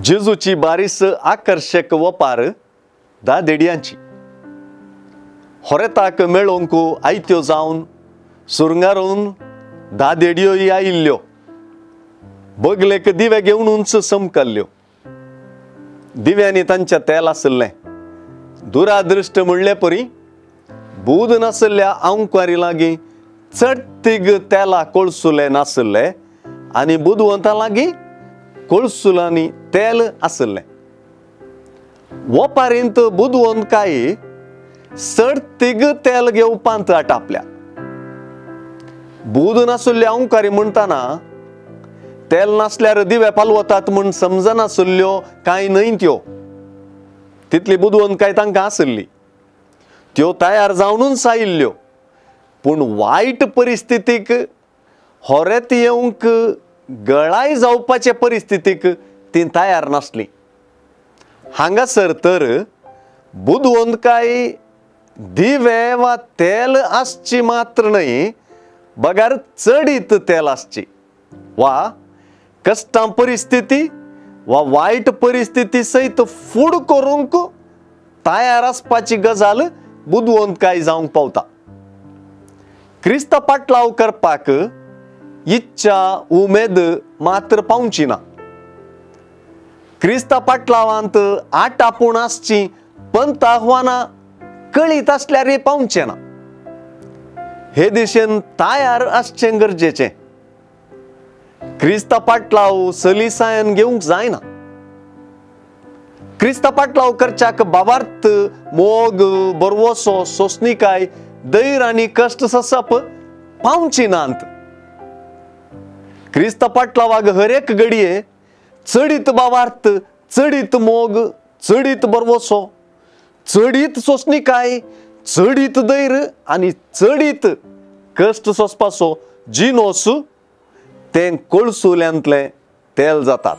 जेजूची बारीस आकर्शक वपार दादेड्यांची होरेताक मेळोवंक आयत्यो जावन सुरंगारून दादेड्योय आयिल्ल्यो, बगलेक दिवे घेवनूच समकल्ल्यो। दिव्यांनी तांच्या तेल आशिल्लें। दुरादृश्ट म्हणले परी बूद नाशिल्ल्या आंवकारी लागीं चडतीग तेला कोळसुले नाशिल्ले आनी बुदवंता लागीं कोळसुलांनी तेल आशिल्लें। वपारींत बुदवंत काय चडतीग तेल घेवपांत आटापल्या। बूद नाशिल्ल्या आंवकारी म्हणटाना तेल नासल्यार दिवे पालवतात म्हूण समजनासल्ल्यो कांय न्हय त्यो, तितली बुदवंतकाय तांकां आशिल्ली। त्यो तयार जावनूच आयिल्ल्यो, पूण वायट परिस्थितीक होरेत येवंक गळाय जावपाचे परिस्थितीक ती तयार नासली। हांगासर तर बुदवंतकाय दिवे वा तेल आसची मात्र न्हय, बगर चडीत तेल आसची वा कश्टां परिस्थिती वा वायट परिस्थिती सयत फूड करूंक तयार आसपाची गजाल बुदवंतकाय जावंक पावता। क्रिस्ता पाटलाव करपाक इच्छा उमेद मात्र पावची ना। क्रिस्ता पाटलावांत आठ आपूण आसची पंत आव्हानां कळीत आसल्यार पावचें ना। हे दिशेन तयार आसचें गरजेचें। क्रिस्ता पाटलाव सलिसायन घेवंक जायना। क्रिस्ता पाटलाव करच्याक बाबार्थ मोग बरवसो सोसणिकाय धैर्य आनी कश्ट सोंसप पावची नात। क्रिस्ता पाटलावाक हर एक घडये चडीत बाबार्थ, चडीत मोग, चडीत बरवसो, चडीत सोसणिकाय, चडीत धैर्य आनी चडीत कश्ट सोंसपाचो जिनोस तें कोळसुल्यांतलें तेल जातात।